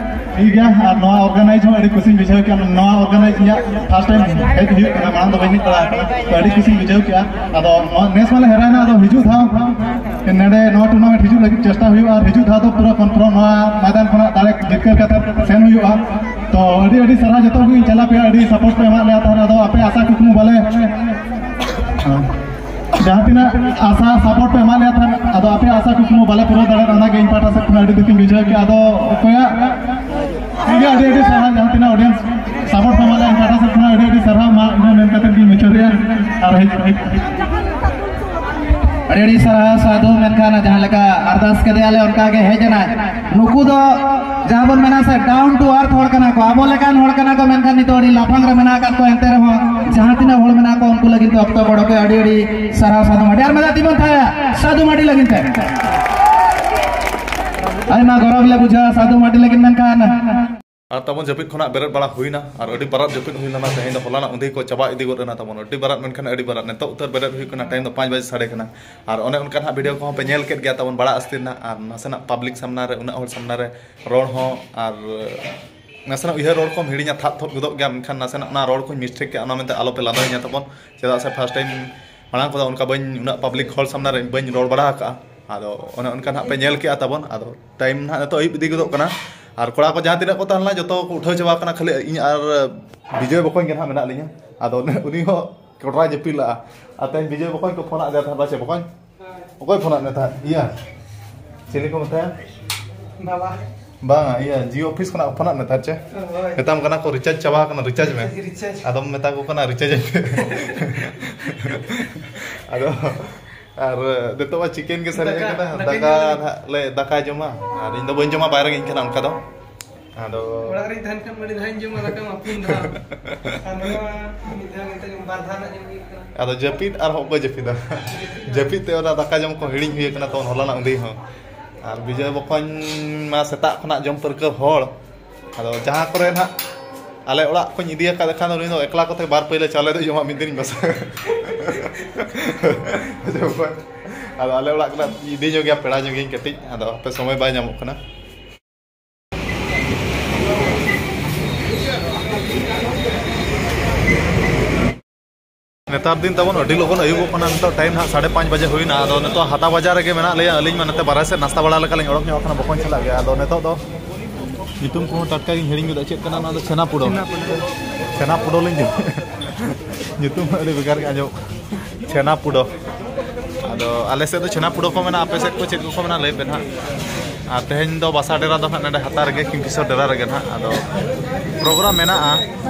ᱴᱷᱤᱠ ᱜᱮᱭᱟ, ᱟᱨ ᱱᱚᱣᱟ organize ᱦᱚᱸ ᱟᱹᱰᱤ ᱠᱩᱥᱤᱧ ᱵᱩᱡᱷᱟᱹᱣ ᱠᱮᱫᱟ᱾ ᱱᱚᱣᱟ organize ᱤᱧᱟᱹᱜ first time ᱦᱮᱡ ᱦᱩᱭᱩᱜ ᱠᱟᱱᱟ, ᱢᱟᱲᱟᱝ ᱫᱚ ᱵᱟᱹᱧ ᱦᱮᱡ ᱵᱟᱲᱟ ᱟᱠᱟᱱᱟ, ᱛᱚ ᱟᱹᱰᱤ ᱠᱩᱥᱤᱧ ᱵᱩᱡᱷᱟᱹᱣ ᱠᱮᱫᱟ᱾ ᱟᱫᱚ ᱱᱚᱣᱟ ᱱᱮᱥ ᱢᱟᱞᱮ ᱦᱮᱨᱟᱭᱮᱱᱟ, ᱟᱫᱚ ᱦᱤᱡᱩᱜ ᱫᱷᱟᱣ ᱱᱚᱰᱮ ᱱᱚᱣᱟ tournament ᱦᱤᱡᱩᱜ ᱞᱟᱹᱜᱤᱫ ᱪᱮᱥᱴᱟ ᱦᱩᱭᱩᱜᱼᱟ, ᱟᱨ ᱦᱤᱡᱩᱜ ᱫᱷᱟᱣ ᱫᱚ ᱯᱩᱨᱟᱹ confirm ᱱᱚᱣᱟ ᱢᱚᱭᱫᱟᱱ ᱠᱷᱚᱱᱟᱜ ᱫᱟᱲᱮ ᱡᱤᱛᱠᱟᱹᱨ ᱠᱟᱛᱮ ᱥᱮᱱ ᱦᱩᱭᱩᱜᱼᱟ᱾ ᱛᱚ ᱟᱹᱰᱤ ᱟᱹᱰᱤ ᱥᱟᱨᱦᱟᱣ ᱡᱚᱛᱚ ᱠᱚᱜᱮᱧ ᱪᱟᱞᱟᱜ ᱯᱮᱭᱟ, ᱟᱹᱰᱤ support ᱯᱮ ᱮᱢᱟᱜ ᱞᱮᱭᱟ ᱛᱟᱦᱮᱸᱫ, ᱟᱫᱚ ᱟᱯᱮ ᱟᱥᱟ ᱠᱩᱠᱢᱩ ᱵᱟᱞᱮ ᱡᱟᱦᱟᱸ ᱛᱤᱱᱟᱹᱜ ᱟᱥᱟ support ᱯᱮ ᱮᱢᱟᱜ ᱞᱮᱭᱟ ᱛᱟᱦᱮᱸᱫ, ᱟᱫᱚ ᱟᱯᱮ ᱟᱥᱟ ᱠᱩᱠᱢᱩ ᱵᱟᱞᱮ ᱯᱩᱨᱟᱹᱣ ᱫᱟᱲᱮᱭᱟᱫᱟ, ᱚᱱᱟᱜᱮ ᱤᱧ ᱯᱟᱦᱴᱟ ᱥᱮᱫ ᱠᱷᱚᱱᱟᱜ ᱟᱹᱰᱤ ᱫᱩᱠᱤᱧ ᱵᱩᱡᱷᱟᱹᱣ ᱠᱮᱫᱟ᱾ ᱟᱫᱚ ᱚᱠᱚᱭᱟᱜ ᱴᱷᱤᱠ ᱜᱮᱭᱟ, ᱟᱹᱰᱤ ᱟᱹᱰᱤ ᱥᱟᱨᱦᱟᱣ ᱡᱟᱦᱟᱸ ᱛᱤᱱᱟᱹᱜ audience support ᱯᱮ ᱮᱢᱟᱜ ᱞᱮᱭᱟ, ᱤᱧ ᱯᱟᱦᱴᱟ ᱥᱮᱫ ᱠᱷᱚᱱᱟᱜ ᱟᱹᱰᱤ ᱟᱹᱰᱤ ᱥᱟᱨᱦᱟᱣ᱾ ᱢᱟ ᱤᱱᱟᱹ ᱢᱮᱱ ᱠᱟᱛᱮ ᱜᱤᱧ ᱢᱩᱪᱟᱹᱫᱮᱜᱼᱟ᱾ ᱟᱨ ᱦᱮᱡ ᱟᱹᱰᱤ ᱟᱹᱰᱤ ᱥᱟᱨᱦᱟᱣ ᱥᱟᱫᱷᱩ, ᱢᱮᱱᱠᱷᱟᱱ ᱡᱟᱦᱟᱸ ᱞᱮᱠᱟ ᱟᱨᱫᱟᱥ ᱠᱮᱫᱮᱭᱟᱞᱮ ᱚᱱᱠᱟ ᱜᱮ ᱦᱮᱡ ᱮᱱᱟᱭ᱾ ᱱᱩᱠᱩ ᱫᱚ ᱡᱟᱦᱟᱸ ᱵᱚᱱ ᱢᱮᱱᱟ ᱥᱮ down to earth ᱦᱚᱲ ᱠᱟᱱᱟ ᱠᱚ, ᱟᱵᱚ ᱞᱮᱠᱟᱱ ᱦᱚᱲ ᱠᱟᱱᱟ ᱠᱚ, ᱢᱮᱱᱠᱷᱟᱱ ᱱᱤᱛᱚᱜ ᱟᱹᱰᱤ ᱞᱟᱯᱷᱟᱝ ᱨᱮ ᱢᱮᱱᱟᱜ ᱟᱠᱟᱫ ᱠᱚᱣᱟ᱾ ᱮᱱᱛᱮ ᱨᱮᱦᱚᱸ ᱡᱟᱦᱟᱸ ᱛᱤᱱᱟᱹᱜ ᱦᱚᱲ ᱢᱮᱱᱟᱜ ᱠᱚᱣᱟ ᱩᱱᱠᱩ ᱞᱟᱹᱜᱤᱫ ᱛᱮ ᱚᱠᱛᱚ ᱠᱚ ᱚᱰᱚᱠ ᱠᱮᱫᱟ᱾ ᱟᱹᱰᱤ ᱟᱹᱰᱤ ᱥᱟᱨᱦᱟᱣ ᱥᱟᱫᱷᱩ ᱢᱟᱨᱰᱤ᱾ ᱟᱨ ᱢᱤᱫ ᱫᱷᱟᱣ ᱛᱤᱸᱜᱩᱱ ᱛᱟᱦᱮᱸᱭᱟ ᱥᱟᱫᱷᱩ ᱢᱟᱨᱰᱤ ᱞᱟᱹᱜᱤᱫ ᱛᱮ᱾ ᱟᱭᱢᱟ ᱜᱚᱨᱚᱵᱽ ᱞᱮ ᱵᱩᱡᱷᱟᱹᱣᱟ ᱥᱟᱫᱷᱩ ᱢᱟᱨᱰᱤ ᱞᱟᱹᱜᱤᱫ, ᱢᱮᱱᱠᱷᱟᱱ ᱟᱨ ᱛᱟᱵᱚᱱ ᱡᱟᱹᱯᱤᱫ ᱠᱷᱚᱱᱟᱜ ᱵᱮᱨᱮᱫ ᱵᱟᱲᱟ ᱦᱩᱭᱱᱟ, ᱟᱨ ᱟᱹᱰᱤ ᱵᱟᱨᱟᱫ ᱡᱟᱹᱯᱤᱫ ᱦᱩᱭ ᱞᱮᱱᱟ ᱛᱮᱦᱮᱧ ᱫᱚ᱾ ᱦᱚᱞᱟᱱᱟᱜ ᱩᱸᱫᱷᱤ ᱠᱚ ᱪᱟᱵᱟ ᱤᱫᱤ ᱜᱚᱫ ᱮᱱᱟ ᱛᱟᱵᱚᱱ, ᱟᱹᱰᱤ ᱵᱟᱨᱟᱫ, ᱢᱮᱱᱠᱷᱟᱱ ᱟᱹᱰᱤ ᱵᱟᱨᱟᱫ᱾ ᱱᱤᱛᱚᱜ ᱩᱛᱟᱹᱨ ᱵᱮᱨᱮᱫ ᱦᱩᱭᱩᱜ ᱠᱟᱱᱟ, ᱴᱟᱭᱤᱢ ᱫᱚ ᱯᱟᱸᱪ ᱵᱟᱡᱮ ᱥᱟᱰᱮ ᱠᱟᱱᱟ᱾ ᱟᱨ ᱚᱱᱮ ᱚᱱᱠᱟ ᱱᱟᱦᱟᱜ ᱵᱷᱤᱰᱤᱭᱳ ᱠᱚᱦᱚᱸ ᱯᱮ ᱧᱮᱞ ᱠᱮᱫ ᱜᱮᱭᱟ ᱛᱟᱵᱚᱱ ᱵᱟᱲᱟ ᱟᱥᱛᱤᱨ ᱨᱮᱱᱟᱜ, ᱟᱨ ᱱᱟᱥᱮᱱᱟᱜ ᱯᱟᱵᱽᱞᱤᱠ ᱥᱟᱢᱱᱟ ᱨᱮ, ᱩᱱᱟᱹᱜ ᱦᱚᱲ ᱥᱟᱢᱱᱟ ᱨᱮ ᱨᱚᱲ ᱦᱚᱸ, ᱟᱨ ᱱᱟᱥᱮᱱᱟᱜ ᱩᱭᱦᱟᱹᱨ ᱨᱚᱲ ᱠᱚᱢ ᱦᱤᱲᱤᱧᱟ, ᱛᱷᱟᱯ ᱛᱷᱚᱯ ᱜᱚᱫᱚᱜ ᱜᱮᱭᱟ, ᱢᱮᱱᱠᱷᱟᱱ ᱱᱟᱥᱮᱱᱟᱜ ᱚᱱᱟ ᱨᱚᱲ ᱠᱚᱧ ᱢᱤᱥᱴᱮᱠ ᱠᱮᱜᱼᱟ, ᱚᱱᱟ ᱢᱮᱱᱛᱮ ᱟᱞᱚᱯᱮ ᱞᱟᱸᱫᱟᱭᱤᱧᱟ ᱛᱟᱵᱚᱱ᱾ ᱪᱮᱫᱟᱜ ᱥᱮ ᱯᱷᱟᱥᱴ ᱴᱟᱭᱤᱢ ᱢᱟᱲᱟᱝ ᱠᱚᱫᱚ ᱚᱱᱠᱟ ᱵᱟᱹᱧ, ᱩᱱᱟᱹᱜ ᱯᱟᱵᱽᱞᱤᱠ ᱦᱚᱲ ᱥᱟᱢᱱᱟ ᱨᱮ ᱵᱟᱹᱧ ᱨᱚᱲ ᱵᱟᱲᱟ ᱟᱠᱟᱜᱼᱟ᱾ ᱟᱫᱚ ᱚᱱᱮ ᱚᱱᱠᱟ ᱱᱟᱦᱟᱜ ᱯᱮ ᱧᱮᱞ ᱠᱮᱜᱼᱟ ᱛᱟᱵᱚᱱ᱾ ᱟᱫᱚ ᱴᱟᱭᱤᱢ ᱱᱟᱦᱟᱜ ᱱᱤᱛᱚᱜ ᱟᱹᱭᱩᱵ ᱤᱫᱤ ᱜᱚᱫᱚᱜ ᱠᱟᱱᱟ, ᱟᱨ ᱠᱚᱲᱟ ᱠᱚ ᱡᱟᱦᱟᱸ ᱛᱤᱱᱟᱹᱜ ᱠᱚ ᱛᱟᱦᱮᱸ ᱞᱮᱱᱟ ᱡᱚᱛᱚ ᱠᱚ ᱩᱴᱷᱟᱹᱣ ᱪᱟᱵᱟ ᱟᱠᱟᱱᱟ, ᱠᱷᱟᱹᱞᱤ ᱤᱧ ᱟᱨ ᱵᱤᱡᱚᱭ ᱵᱚᱠᱚᱧ ᱜᱮ ᱱᱟᱦᱟᱜ ᱢᱮᱱᱟᱜ ᱞᱤᱧᱟ᱾ ᱟᱫᱚ ᱩᱱᱤ ᱦᱚᱸ ᱠᱚᱰᱨᱟᱭ ᱡᱟᱹᱯᱤᱫ ᱞᱟᱜᱼᱟ᱾ ᱟᱨ ᱛᱮᱦᱮᱧ ᱵᱤᱡᱚᱭ ᱵᱚᱠᱚᱧ ᱠᱚ ᱯᱷᱳᱱᱟᱫ ᱫᱮ ᱛᱟᱦᱮᱸᱫ, ᱵᱟᱪᱮ ᱵᱚᱠᱚᱧ? ᱚᱠᱚᱭ ᱯᱷᱳᱱᱟᱫ ᱢᱮ ᱛᱟᱦᱮᱸᱫ? ᱤᱭᱟᱹ, ᱪᱤᱞᱤ ᱠᱚ ᱢᱮᱛᱟᱭᱟ? ᱵᱟᱵᱟ᱾ ᱵᱟᱝᱟ, ᱤᱭᱟᱹ, ᱡᱤᱭᱳ ᱚᱯᱷᱤᱥ ᱠᱷᱚᱱᱟᱜ ᱠᱚ ᱯᱷᱳᱱᱟᱫ ᱢᱮ ᱛᱟᱦᱮᱸᱫ ᱪᱮ? ᱦᱳᱭ᱾ ᱢᱮᱛᱟᱢ ᱠᱟᱱᱟ ᱠᱚ, "ᱨᱤᱪᱟᱨᱡᱽ ᱪᱟᱵᱟ ᱟᱠᱟᱱᱟ, ᱨᱤᱪᱟᱨᱡᱽ ᱢᱮ᱾" ᱨᱤᱪᱟᱨᱡᱽ᱾ ᱟᱫᱚᱢ ᱢᱮᱛᱟ ᱠᱚ ᱠᱟᱱᱟ, "ᱨᱤᱪᱟᱨᱡᱽ ᱟᱹᱧ ᱯᱮ᱾" ᱟᱫᱚ, ᱟᱨ ᱱᱤᱛᱚᱜ ᱢᱟ ᱪᱤᱠᱮᱱ ᱜᱮ ᱥᱟᱨᱮᱡ ᱫᱟᱠᱟ, ᱟᱠᱟᱱᱟ᱾ ᱫᱟᱠᱟ ᱫᱟᱠᱟ ᱡᱚᱢ᱾ ᱱᱟᱦᱟᱜ ᱞᱮ ᱫᱟᱠᱟ ᱡᱚᱢᱟ, ᱟᱨ ᱤᱧ ᱫᱚ ᱵᱟᱹᱧ ᱡᱚᱢᱟ, ᱵᱟᱭᱨᱮ ᱜᱤᱧ ᱠᱟᱱᱟ ᱚᱱᱠᱟ ᱫᱚ᱾ ᱟᱫᱚ ᱚᱲᱟᱜ ᱨᱤᱧ ᱛᱟᱦᱮᱱ ᱠᱷᱟᱱ ᱢᱟ ᱟᱹᱰᱤ ᱫᱷᱟᱣ ᱤᱧ ᱡᱚᱢᱟ ᱫᱟᱠᱟ ᱢᱟ, ᱯᱩᱱ ᱫᱷᱟᱣ᱾ ᱟᱨ ᱱᱚᱰᱮ ᱢᱟ ᱢᱤᱫ ᱫᱷᱟᱣ ᱠᱟᱛᱮ ᱡᱚᱢ, ᱵᱟᱨ ᱫᱷᱟᱣ ᱨᱮᱱᱟᱜ ᱡᱚᱢ ᱦᱩᱭᱩᱜ ᱠᱟᱱᱟ᱾ ᱟᱫᱚ ᱡᱟᱹᱯᱤᱫ ᱟᱨ ᱦᱚᱸ ᱚᱠᱚᱭ ᱡᱟᱹᱯᱤᱫᱟ? ᱡᱟᱹᱯᱤᱫ ᱛᱮ ᱚᱱᱟ ᱫᱟᱠᱟ ᱡᱚᱢ ᱠᱚ ᱦᱤᱲᱤᱧ ᱦᱩᱭ ᱟᱠᱟᱱᱟ ᱛᱚ ᱦᱚᱞᱟᱱᱟᱜ ᱩᱸᱫᱷᱤ ᱦᱚᱸ᱾ ᱟᱨ ᱵᱤᱡᱚᱭ ᱵᱚᱠᱚᱧ ᱢᱟ ᱥᱮᱛᱟᱜ ᱠᱷᱚᱱᱟᱜ ᱡᱚᱢ ᱯᱟᱹᱨᱠᱟᱹᱣ ᱦᱚᱲ᱾ ᱟᱫᱚ ᱡᱟᱦᱟᱸ ᱠᱚᱨᱮ ᱱᱟᱦᱟᱜ ᱟᱞᱮ ᱚᱲᱟᱜ ᱠᱷᱚᱱ ᱤᱫᱤ ᱟᱠᱟᱫ ᱠᱷᱟᱱ ᱫᱚ ᱩᱱᱤ ᱫᱚ ᱮᱠᱞᱟ ᱠᱚᱛᱮ ᱵᱟᱨ ᱯᱟᱹᱭᱞᱟᱹ ᱪᱟᱣᱞᱮ ᱫᱚ ᱡᱚᱢᱟ, ᱢᱤᱫ ᱫᱤᱱ ᱵᱟᱥᱟ᱾ ᱟᱫᱚ ᱟᱞᱮ ᱚᱲᱟᱜ ᱠᱷᱚᱱᱟᱜ ᱤᱫᱤ ᱧᱚᱜ ᱜᱮᱭᱟ, ᱯᱮᱲᱟ ᱧᱚᱜ ᱜᱮᱭᱟᱹᱧ ᱠᱟᱹᱴᱤᱡ, ᱟᱫᱚ ᱦᱟᱯᱮ ᱥᱚᱢᱚᱭ ᱵᱟᱭ ᱧᱟᱢᱚᱜ ᱠᱟᱱᱟ᱾ ᱱᱮᱛᱟᱨ ᱫᱤᱱ ᱛᱟᱵᱚᱱ ᱟᱹᱰᱤ ᱞᱚᱜᱚᱱ ᱟᱹᱭᱩᱵᱚᱜ ᱠᱟᱱᱟ᱾ ᱱᱤᱛᱚᱜ ᱴᱟᱭᱤᱢ ᱦᱟᱸᱜ ᱥᱟᱲᱮ ᱯᱟᱸᱪ ᱵᱟᱡᱮ ᱦᱩᱭᱱᱟ᱾ ᱟᱫᱚ ᱱᱤᱛᱚᱜ ᱦᱟᱴᱟ ᱵᱟᱡᱟᱨ ᱨᱮᱜᱮ ᱢᱮᱱᱟᱜ ᱞᱮᱭᱟ᱾ ᱟᱹᱞᱤᱧ ᱢᱟ ᱱᱚᱛᱮ ᱵᱟᱨᱦᱮ ᱥᱮᱫ ᱱᱟᱥᱛᱟ ᱵᱟᱲᱟ ᱞᱮᱠᱟ ᱞᱤᱧ ᱚᱰᱚᱠ ᱧᱚᱜ ᱟᱠᱟᱱᱟ, ᱵᱚᱠᱚᱧ ᱥᱟᱞᱟᱜ ᱜᱮ᱾ ᱟᱫᱚ ᱱᱤᱛᱚᱜ ᱫᱚ ᱧᱩᱛᱩᱢ ᱠᱚᱦᱚᱸ ᱴᱟᱴᱠᱟ ᱜᱤᱧ ᱦᱤᱲᱤᱧ ᱜᱚᱫᱟ᱾ ᱪᱮᱫ ᱠᱟᱱᱟ ᱱᱚᱣᱟ ᱫᱚ? ᱪᱷᱮᱱᱟ ᱯᱩᱰᱚ᱾ ᱪᱷᱮᱱᱟ ᱯᱩᱰᱚ᱾ ᱪᱷᱮᱱᱟ ᱯᱩᱰᱚ ᱞᱤᱧ ᱡᱚᱢ᱾ ᱧᱩᱛᱩᱢ ᱦᱚᱸ ᱟᱹᱰᱤ ᱵᱷᱮᱜᱟᱨ ᱜᱮ ᱟᱸᱡᱚᱢᱚᱜ ᱠᱟᱱᱟ᱾ ᱪᱷᱮᱱᱟ ᱯᱩᱰᱚ᱾ ᱟᱫᱚ ᱟᱞᱮ ᱥᱮᱫ ᱫᱚ ᱪᱷᱮᱱᱟ ᱯᱩᱰᱚ ᱠᱚ ᱢᱮᱱᱟ, ᱟᱯᱮ ᱥᱮᱫ ᱠᱚ ᱪᱮᱫ ᱠᱚᱠᱚ ᱢᱮᱱᱟ ᱞᱟᱹᱭ ᱯᱮ ᱱᱟᱦᱟᱜ᱾ ᱟᱨ ᱛᱮᱦᱮᱧ ᱫᱚ ᱵᱟᱥᱟ ᱰᱮᱨᱟ ᱫᱚ ᱱᱟᱦᱟᱜ ᱱᱚᱰᱮ ᱦᱟᱛᱟ ᱨᱮᱜᱮ, ᱠᱤᱝᱯᱷᱤᱥᱚᱨ ᱰᱮᱨᱟ ᱨᱮᱜᱮ ᱱᱟᱦᱟᱜ᱾ ᱟᱫᱚ ᱯᱨᱳᱜᱨᱟᱢ ᱢᱮᱱᱟᱜᱼᱟ,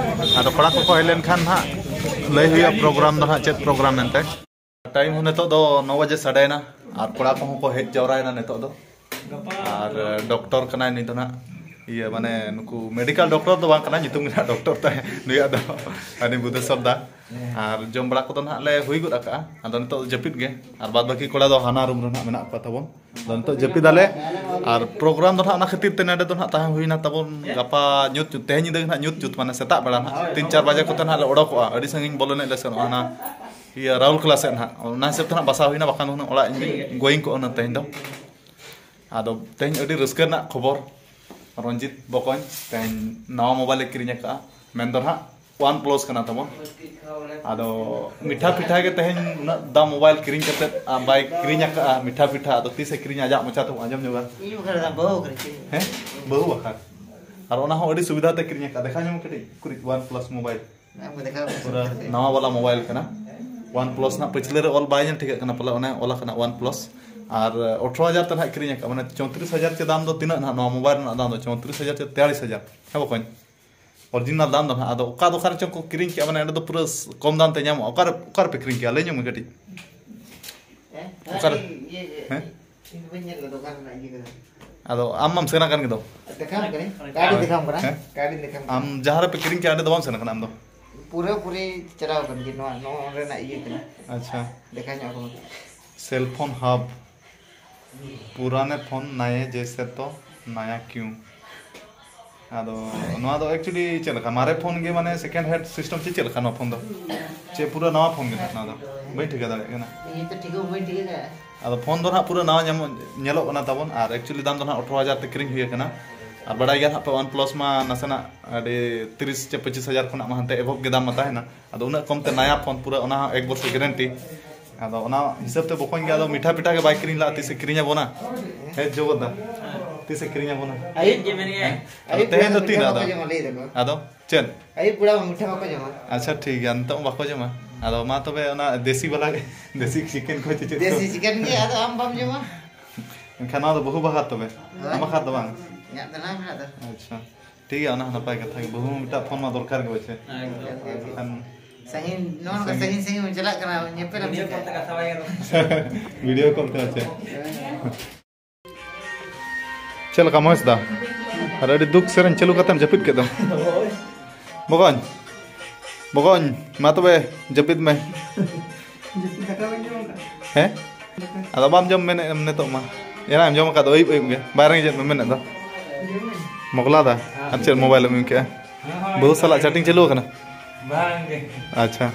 ᱟᱫᱚ ᱠᱚᱲᱟ ᱠᱚᱠᱚ ᱦᱮᱡ ᱞᱮᱱᱠᱷᱟᱱ ᱱᱟᱦᱟᱜ ᱞᱟᱹᱭ ᱦᱩᱭᱩᱜᱼᱟ ᱯᱨᱳᱜᱨᱟᱢ ᱫᱚ ᱱᱟᱦᱟᱜ ᱪᱮᱫ ᱯᱨᱳᱜᱨᱟᱢ ᱢᱮᱱᱛᱮ᱾ ᱴᱟᱭᱤᱢ ᱦᱚᱸ ᱱᱤᱛᱚᱜ ᱫᱚ ᱱᱚ ᱵᱟᱡᱮ ᱥᱟᱰᱮᱭᱮᱱᱟ, ᱟᱨ ᱠᱚᱲᱟ ᱠᱚᱦᱚᱸ ᱠᱚ ᱦᱮᱡ ᱡᱟᱣᱨᱟᱭᱮᱱᱟ ᱱᱤᱛᱚᱜ ᱫᱚ᱾ ᱟᱨ ᱰᱚᱠᱴᱚᱨ ᱠᱟᱱᱟᱭ ᱱᱩᱭ ᱫᱚ ᱱᱟᱦᱟᱜ, ᱤᱭᱟᱹ, ᱢᱟᱱᱮ ᱱᱩᱠᱩ ᱢᱮᱰᱤᱠᱮᱞ ᱰᱚᱠᱴᱚᱨ ᱫᱚ ᱵᱟᱝ ᱠᱟᱱᱟ, ᱧᱩᱛᱩᱢ ᱜᱮ ᱱᱟᱦᱟᱜ ᱰᱚᱠᱴᱚᱨ ᱛᱟᱭ ᱱᱩᱭᱟᱜ ᱫᱚ, ᱦᱟᱹᱱᱤ ᱵᱩᱫᱷᱮᱥᱚᱨ ᱫᱟ᱾ ᱟᱨ ᱡᱚᱢ ᱵᱟᱲᱟ ᱠᱚᱫᱚ ᱱᱟᱦᱟᱜ ᱞᱮ ᱦᱩᱭ ᱜᱚᱫ ᱟᱠᱟᱜᱼᱟ᱾ ᱟᱫᱚ ᱱᱤᱛᱚᱜ ᱫᱚ ᱡᱟᱹᱯᱤᱫ ᱜᱮ, ᱟᱨ ᱵᱟᱫ ᱵᱟᱹᱠᱤ ᱠᱚᱲᱟ ᱫᱚ ᱦᱟᱱᱟ ᱨᱩᱢ ᱨᱮ ᱱᱟᱦᱟᱜ ᱢᱮᱱᱟᱜ ᱠᱚᱣᱟ ᱛᱟᱵᱚᱱ᱾ ᱟᱫᱚ ᱱᱤᱛᱚᱜ ᱡᱟᱹᱯᱤᱫᱟᱞᱮ᱾ ᱟᱨ ᱯᱨᱳᱜᱨᱟᱢ ᱫᱚ ᱱᱟᱦᱟᱜ ᱚᱱᱟ ᱠᱷᱟᱹᱛᱤᱨ ᱛᱮ ᱱᱚᱰᱮ ᱫᱚ ᱱᱟᱦᱟᱜ ᱛᱟᱦᱮᱸ ᱦᱩᱭᱱᱟ ᱛᱟᱵᱚᱱ᱾ ᱜᱟᱯᱟ ᱧᱩᱛ ᱧᱩᱛ, ᱛᱮᱦᱮᱧ ᱧᱤᱫᱟᱹ ᱜᱮ ᱱᱟᱦᱟᱜ ᱧᱩᱛ ᱧᱩᱛ, ᱢᱟᱱᱮ ᱥᱮᱛᱟᱜ ᱵᱮᱲᱟ ᱱᱟᱦᱟᱜ ᱛᱤᱱ ᱪᱟᱨ ᱵᱟᱡᱮ ᱠᱚᱛᱮ ᱱᱟᱦᱟᱜ ᱞᱮ ᱚᱰᱚᱠᱚᱜᱼᱟ᱾ ᱟᱹᱰᱤ ᱥᱟᱺᱜᱤᱧ ᱵᱚᱞ ᱮᱱᱮᱡ ᱞᱮ ᱥᱮᱱᱚᱜᱼᱟ, ᱦᱟᱱᱟ ᱤᱭᱟᱹ ᱨᱟᱦᱩᱞ ᱠᱮᱞᱟ ᱥᱮᱫ ᱱᱟᱦᱟᱜ᱾ ᱚᱱᱟ ᱦᱤᱥᱟᱹᱵ ᱛᱮ ᱱᱟᱦᱟᱜ ᱵᱟᱥᱟ ᱦᱩᱭᱱᱟ, ᱵᱟᱠᱷᱟᱱ ᱫᱚ ᱦᱩᱱᱟᱹᱝ ᱚᱲᱟᱜ ᱤᱧ ᱜᱚᱭᱤᱝ ᱠᱚᱜᱼᱟ ᱦᱩᱱᱟᱹᱝ ᱛᱮᱦᱮᱧ ᱫᱚ᱾ ᱟᱫᱚ ᱛᱮᱦᱮᱧ ᱟᱹᱰᱤ ᱨᱟᱹᱥᱠᱟᱹ ᱨᱮᱱᱟᱜ ᱠᱷᱚᱵᱚᱨ, ᱨᱚᱧᱡᱤᱛ ᱵᱚᱠᱚᱧ ᱛᱮᱦᱮᱧ ᱱᱟᱣᱟ ᱢᱳᱵᱟᱭᱤᱞ ᱮ ᱠᱤᱨᱤᱧ ᱟᱠᱟᱫᱼᱟ, ᱢᱮᱱ ᱫᱚ ᱱᱟᱦᱟᱜ ᱚᱣᱟᱱ ᱯᱞᱟᱥ ᱠᱟᱱᱟ ᱛᱟᱵᱚᱱ᱾ ᱟᱫᱚ ᱢᱤᱴᱷᱟ ᱯᱤᱴᱷᱟ ᱜᱮ ᱛᱮᱦᱮᱧ ᱩᱱᱟᱹᱜ ᱫᱟᱢ ᱢᱳᱵᱟᱭᱤᱞ ᱠᱤᱨᱤᱧ ᱠᱟᱛᱮᱫ ᱟᱨ ᱵᱟᱭ ᱠᱤᱨᱤᱧ ᱟᱠᱟᱫᱼᱟ, ᱢᱤᱴᱷᱟ ᱯᱤᱴᱷᱟ᱾ ᱟᱫᱚ ᱛᱤᱥᱮ ᱠᱤᱨᱤᱧᱟ, ᱟᱡᱟᱜ ᱢᱚᱪᱟ ᱛᱮᱵᱚᱱ ᱟᱸᱡᱚᱢ ᱧᱚᱜᱟ᱾ ᱤᱧ ᱵᱟᱠᱷᱨᱟ ᱫᱚ ᱵᱟᱹᱦᱩ ᱠᱟᱱᱟ ᱪᱮᱫ? ᱦᱮᱸ, ᱵᱟᱹᱦᱩ ᱵᱟᱠᱷᱨᱟ᱾ ᱟᱨ ᱚᱱᱟ ᱦᱚᱸ ᱟᱹᱰᱤ ᱥᱩᱵᱤᱫᱷᱟ ᱛᱮ ᱠᱤᱨᱤᱧ ᱟᱠᱟᱫᱼᱟ᱾ ᱫᱮᱠᱷᱟᱣ ᱧᱚᱜ ᱢᱮ ᱠᱟᱹᱴᱤᱡ ᱠᱩᱨᱤᱡ ᱚᱣᱟᱱ ᱯᱞᱟᱥ ᱢᱳᱵᱟᱭᱤᱞ᱾ ᱯᱩᱨᱟᱹ ᱱᱟᱣᱟ ᱵᱟᱞᱟ ᱢᱳᱵᱟᱭᱤᱞ ᱠᱟᱱᱟ᱾ ᱚᱣᱟᱱ ᱯᱞᱟᱥ ᱨᱮᱱᱟᱜ ᱯᱟᱹᱪᱷᱞᱟᱹ ᱨᱮ ᱚᱞ ᱵᱟᱭ ᱧᱮᱞ ᱴᱷᱤᱠᱟᱹᱜ ᱠᱟᱱᱟ ᱯᱟᱞᱮ, ᱚᱱᱮ ᱚᱞ ᱟᱠᱟᱱᱟ ᱚᱣᱟᱱ ᱯᱞᱟᱥ᱾ ᱟᱨ ᱟᱴᱷᱨᱚ ᱦᱟᱡᱟᱨ ᱛᱮ ᱱᱟᱦᱟᱜ ᱠᱤᱨᱤᱧ ᱟᱠᱟᱫ, ᱢᱟᱱᱮ ᱪᱳᱭᱛᱨᱤᱥ ᱦᱟᱡᱟᱨ ᱪᱮ ᱫᱟᱢ ᱫᱚ ᱛᱤᱱᱟᱹᱜ ᱱᱟᱦᱟᱜ ᱱᱚᱣᱟ ᱢᱳᱵᱟᱭᱤᱞ ᱨᱮᱱᱟᱜ ᱫᱟᱢ ᱫᱚ? ᱪᱳᱭᱛᱨᱤᱥ ᱦᱟᱡᱟᱨ ᱪᱮ ᱛᱮᱭᱟᱞᱤᱥ ᱦᱟᱡᱟᱨ, ᱦᱮᱸ ᱵᱚᱠᱚᱧ? ᱚᱨᱤᱡᱤᱱᱟᱞ ᱫᱟᱢ ᱫᱚ ᱱᱟᱦᱟᱜ᱾ ᱟᱫᱚ ᱚᱠᱟ ᱫᱚᱠᱟᱱ ᱨᱮᱪᱚ ᱠᱚ ᱠᱤᱨᱤᱧ ᱠᱮᱜᱼᱟ, ᱢᱟᱱᱮ ᱚᱸᱰᱮ ᱫᱚ ᱯᱩᱨᱟᱹ ᱠᱚᱢ ᱫᱟᱢ ᱛᱮ ᱧᱟᱢᱚᱜᱼᱟ᱾ ᱚᱠᱟᱨᱮ, ᱚᱠᱟ ᱨᱮᱯᱮ ᱠᱤᱨᱤᱧ ᱠᱮᱜᱼᱟ? ᱞᱟᱹᱭ ᱧᱚᱜ ᱢᱮ ᱠᱟᱹᱴᱤᱡ᱾ ᱚᱠᱟᱨᱮ? ᱦᱮᱸ? ᱤᱧ ᱫᱚ ᱵᱟᱹᱧ ᱧᱮᱞ ᱠᱟᱫᱟ ᱫᱚᱠᱟᱱ ᱨᱮᱱᱟᱜ ᱤᱭᱟᱹ ᱠᱚᱫᱚ᱾ ᱟᱫᱚ ᱟᱢ ᱢᱟᱢ ᱥᱮᱱ ᱟᱠᱟᱱ ᱜᱮᱫᱚ? ᱫᱮᱠᱷᱟᱣ ᱠᱟᱹᱱᱟᱹᱧ, ᱠᱟᱨᱰ ᱤᱧ ᱫᱮᱠᱷᱟᱣᱟᱢ ᱠᱟᱱᱟ, ᱦᱮᱸ? ᱠᱟᱨᱰ ᱤᱧ ᱫᱮᱠᱷᱟᱣᱟᱢ ᱠᱟᱱᱟ᱾ ᱟᱢ ᱡᱟᱦᱟᱸ ᱨᱮᱯᱮ ᱠᱤᱨᱤᱧ ᱠᱮᱜᱼᱟ, ᱚᱸᱰᱮ ᱫᱚ ᱵᱟᱢ ᱥᱮᱱ ᱟᱠᱟᱱᱟ ᱟᱢ ᱫᱚ? ᱯᱩᱨᱟᱹ ᱯᱩᱨᱤ ᱪᱟᱞᱟᱣ ᱟᱠᱟᱱ ᱜᱮ, ᱱᱚᱣᱟ, ᱱᱚᱣᱟ ᱨᱮᱱᱟᱜ ᱤᱭᱟᱹ ᱠᱟᱱᱟ᱾ ᱟᱪᱪᱷᱟ᱾ ᱫᱮᱠᱷᱟᱣ ᱧᱚᱜ ᱟᱠᱚ ᱢᱮ᱾ ᱥᱮᱞ ᱯᱷᱳᱱ ᱦᱟᱵ, ᱯᱩᱨᱟᱱᱮ ᱯᱷᱳᱱ ᱱᱟᱭᱮ ᱡᱮᱥᱮ ᱛᱚ ᱱᱟᱭᱟ ᱠᱤᱭᱩ? ᱟᱫᱚ ᱱᱚᱣᱟ ᱫᱚ actually ᱪᱮᱫ ᱞᱮᱠᱟ, ᱢᱟᱨᱮ ᱯᱷᱳᱱ ᱜᱮ, ᱢᱟᱱᱮ second hand system ᱪᱮ ᱪᱮᱫ ᱞᱮᱠᱟ ᱱᱚᱣᱟ ᱯᱷᱳᱱ ᱫᱚ? ᱪᱮ ᱯᱩᱨᱟᱹ ᱱᱟᱣᱟ ᱯᱷᱳᱱ ᱜᱮ ᱱᱟᱦᱟᱜ ᱱᱚᱣᱟ ᱫᱚ? ᱵᱟᱹᱧ ᱴᱷᱤᱠᱟᱹ ᱫᱟᱲᱮᱭᱟᱜ ᱠᱟᱱᱟ᱾ ᱤᱧ ᱛᱚ ᱴᱷᱤᱠ ᱦᱚᱸ ᱵᱟᱹᱧ ᱴᱷᱤᱠᱟᱹ ᱫᱟᱲᱮᱭᱟᱜᱼᱟ᱾ ᱟᱫᱚ ᱯᱷᱳᱱ ᱫᱚ ᱱᱟᱦᱟᱜ ᱯᱩᱨᱟᱹ ᱱᱟᱣᱟ ᱧᱟᱢᱚᱜ, ᱧᱮᱞᱚᱜ ᱠᱟᱱᱟ ᱛᱟᱵᱚᱱ, ᱟᱨ actually ᱫᱟᱢ ᱫᱚ ᱱᱟᱦᱟᱜ ᱟᱴᱷᱨᱚ ᱦᱟᱡᱟᱨ ᱛᱮ ᱠᱤᱨᱤᱧ ᱦᱩᱭ ᱟᱠᱟᱱᱟ᱾ ᱟᱨ ᱵᱟᱲᱟᱭ ᱜᱮᱭᱟ ᱱᱟᱦᱟᱜ ᱯᱮ, ᱚᱣᱟᱱ ᱯᱞᱟᱥ ᱢᱟ ᱱᱟᱥᱮᱱᱟᱜ ᱟᱹᱰᱤ ᱛᱤᱨᱤᱥ ᱪᱮ ᱯᱚᱸᱪᱤᱥ ᱦᱟᱡᱟᱨ ᱠᱷᱚᱱᱟᱜ ᱢᱟ ᱦᱟᱱᱛᱮ above ᱜᱮ ᱫᱟᱢ ᱢᱟ ᱛᱟᱦᱮᱱᱟ᱾ ᱟᱫᱚ ᱩᱱᱟᱹᱜ ᱠᱚᱢ ᱛᱮ ᱱᱟᱭᱟ ᱯᱷᱳᱱ, ᱯᱩᱨᱟᱹ ᱚᱱᱟ ᱦᱚᱸ ᱮᱠ ᱵᱚᱪᱷᱚᱨ guarantee᱾ ᱟᱫᱚ ᱚᱱᱟ ᱦᱤᱥᱟᱹᱵ ᱛᱮ ᱵᱚᱠᱚᱧ ᱜᱮ ᱟᱫᱚ ᱢᱤᱴᱷᱟ ᱯᱤᱴᱷᱟ ᱜᱮ ᱵᱟᱭ ᱠᱤᱨᱤᱧ ᱞᱟᱜᱼᱟ, ᱛᱤᱥᱮ ᱠᱤᱨᱤᱧ ᱟᱵᱚᱱᱟ? ᱦᱮᱸ ᱡᱚᱜᱚᱛ ᱫᱟ, ᱛᱤᱥᱮ ᱠᱤᱨᱤᱧ ᱟᱵᱚᱱᱟ? ᱟᱹᱭᱩᱵ ᱡᱮ ᱢᱮᱱ ᱜᱮ᱾ ᱦᱮᱸ? ᱟᱫᱚ ᱟᱹᱭᱩᱵ ᱛᱮᱦᱮᱧ ᱫᱚ ᱵᱮᱲᱟ ᱛᱤᱱ ᱢᱤᱴᱷᱟ ᱟᱫᱚ? ᱵᱟᱠᱚ ᱡᱚᱢᱟ, ᱞᱟᱹᱭ ᱫᱟᱠᱚ᱾ ᱟᱫᱚ ᱪᱮᱫ? ᱟᱹᱭᱩᱵ ᱵᱮᱲᱟ ᱢᱟ ᱢᱤᱴᱷᱟ ᱵᱟᱠᱚ ᱡᱚᱢᱟ᱾ ᱟᱪᱪᱷᱟ ᱴᱷᱤᱠ ᱜᱮᱭᱟ, ᱱᱤᱛᱚᱜ ᱵᱟᱠᱚ ᱡᱚᱢᱟ᱾ ᱟᱫᱚ ᱢᱟ ᱛᱚᱵᱮ ᱚᱱᱟ ᱫᱮᱥᱤ ᱵᱟᱞᱟ ᱜᱮ, ᱫᱮᱥᱤ ᱪᱤᱠᱮᱱ ᱠᱚ ᱪᱮ ᱪᱮᱫ ᱠᱚ? ᱫᱮᱥᱤ ᱪᱤᱠᱮᱱ ᱜᱮ, ᱟᱫᱚ ᱟᱢ ᱵᱟᱢ ᱡᱚᱢᱟ? ᱮᱱᱠᱷᱟᱱ ᱱᱚᱣᱟ ᱫᱚ ᱵᱟᱹᱦᱩ ᱵᱟᱠᱷᱨᱟ ᱛᱚᱵᱮ? ᱦᱳᱭ᱾ ᱟᱢ ᱵᱟᱠᱷᱨᱟ ᱫᱚ ᱵᱟᱝ? ᱤᱧᱟᱹᱜ ᱫᱚ ᱱᱟᱦᱟᱜ ᱵᱟᱠᱷᱨᱟ ᱫᱚ᱾ ᱟᱪᱪᱷᱟ᱾ ᱴᱷᱤᱠ ᱜᱮᱭᱟ, ᱚᱱᱟ ᱦᱚᱸ ᱱᱟᱯᱟᱭ ᱠᱟᱛᱷᱟ ᱜᱮ, ᱵᱟᱹᱦᱩ ᱢᱤᱫᱴᱟᱜ ᱯᱷᱳᱱ ᱢᱟ ᱫᱚᱨᱠᱟᱨ ᱜᱮ ᱵᱟᱪᱮ᱾ ᱮᱠᱫᱚᱢ᱾ ᱮᱱᱠᱷᱟᱱ ᱥᱟᱺᱜᱤᱧ, ᱱᱚᱜᱼᱚ ᱱᱚᱝᱠᱟ ᱥᱟᱺᱜᱤᱧ ᱥᱟᱺᱜᱤᱧ ᱵᱚᱱ ᱪᱟᱞᱟᱜ ᱠᱟᱱᱟ, ᱧᱮᱯᱮᱞ ᱟᱢ ᱵᱷᱤᱰᱤᱭᱳ ᱪᱤᱠᱟᱹ? ᱠᱚᱞ ᱛᱮ ᱠᱟᱛᱷᱟ ᱵᱟᱭ ᱜᱟᱱᱚᱜ ᱠᱟᱱᱟ᱾ ᱵᱷᱤᱰᱤᱭᱳ ᱠᱚᱞ ᱛᱮ ᱟᱪᱪᱷᱟ᱾ ᱪᱮᱫ ᱞᱮᱠᱟ ᱢᱚᱦᱮᱥ ᱫᱟ? ᱟᱨ ᱟᱹᱰᱤ ᱫᱩᱠ ᱥᱮᱨᱮᱧ ᱪᱟᱹᱞᱩ ᱠᱟᱛᱮᱢ ᱡᱟᱹᱯᱤᱫ ᱠᱮᱫ ᱫᱚ᱾ ᱵᱚᱠᱚᱧ, ᱵᱚᱠᱚᱧ, ᱢᱟ ᱛᱚᱵᱮ ᱡᱟᱹᱯᱤᱫ ᱢᱮ᱾ ᱦᱮᱸ? ᱟᱫᱚ ᱵᱟᱢ ᱡᱚᱢ ᱢᱮᱱᱮᱫ ᱮᱢ ᱱᱤᱛᱚᱜ ᱢᱟ? ᱮᱱᱟᱝ ᱮᱢ ᱡᱚᱢ ᱟᱠᱟᱫ ᱫᱚ ᱟᱹᱭᱩᱵ ᱟᱹᱭᱩᱵ ᱜᱮ, ᱵᱟᱭ ᱨᱮᱸᱜᱮᱡ ᱮᱫ ᱢᱮ ᱢᱮᱱᱮᱫ ᱫᱚ᱾ ᱢᱚᱜᱽᱞᱟ ᱫᱟ, ᱟᱨ ᱪᱮᱫ ᱢᱳᱵᱟᱭᱤᱞ ᱮᱢ ᱮᱢ ᱠᱮᱜᱼᱟ? ᱵᱟᱹᱦᱩ ᱥᱟᱞᱟᱜ ᱪᱮᱴᱤᱝ ᱪᱟᱹᱞᱩ ᱟᱠᱟᱱᱟ? ᱵᱟᱝ ᱜᱮ᱾ ᱟᱪᱪᱷᱟ,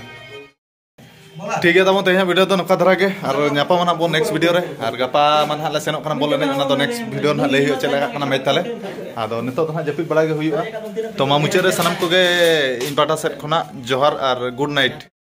ᱴᱷᱤᱠ ᱜᱮᱭᱟ ᱛᱟᱵᱚᱱ, ᱛᱮᱦᱮᱧᱟᱜ ᱵᱷᱤᱰᱤᱭᱳ ᱫᱚ ᱱᱚᱝᱠᱟ ᱫᱷᱟᱨᱟ ᱜᱮ, ᱟᱨ ᱧᱟᱯᱟᱢ ᱱᱟᱦᱟᱜ ᱵᱚᱱ ᱱᱮᱠᱥᱴ ᱵᱷᱤᱰᱤᱭᱳ ᱨᱮ᱾ ᱟᱨ ᱜᱟᱯᱟ ᱢᱟ ᱱᱟᱦᱟᱜ ᱞᱮ ᱥᱮᱱᱚᱜ ᱠᱟᱱᱟ ᱵᱚᱞ ᱮᱱᱮᱡ, ᱚᱱᱟ ᱫᱚ ᱱᱮᱠᱥᱴ ᱵᱷᱤᱰᱤᱭᱳ ᱱᱟᱦᱟᱜ ᱞᱟᱹᱭ ᱦᱩᱭᱩᱜᱼᱟ ᱪᱮᱫ ᱞᱮᱠᱟ ᱠᱟᱱᱟ ᱢᱮᱪ ᱛᱟᱞᱮ᱾ ᱟᱫᱚ ᱱᱤᱛᱚᱜ ᱫᱚ ᱱᱟᱦᱟᱜ ᱡᱟᱹᱯᱤᱫ ᱵᱟᱲᱟ ᱜᱮ ᱦᱩᱭᱩᱜᱼᱟ᱾ ᱛᱚ ᱢᱟ ᱢᱩᱪᱟᱹᱫ ᱨᱮ ᱥᱟᱱᱟᱢ ᱠᱚᱜᱮ ᱤᱧ ᱯᱟᱦᱴᱟ ᱥᱮᱫ ᱠᱷᱚᱱᱟᱜ ᱡᱚᱦᱟᱨ ᱟᱨ ᱜᱩᱰ ᱱᱟᱭᱤᱴ᱾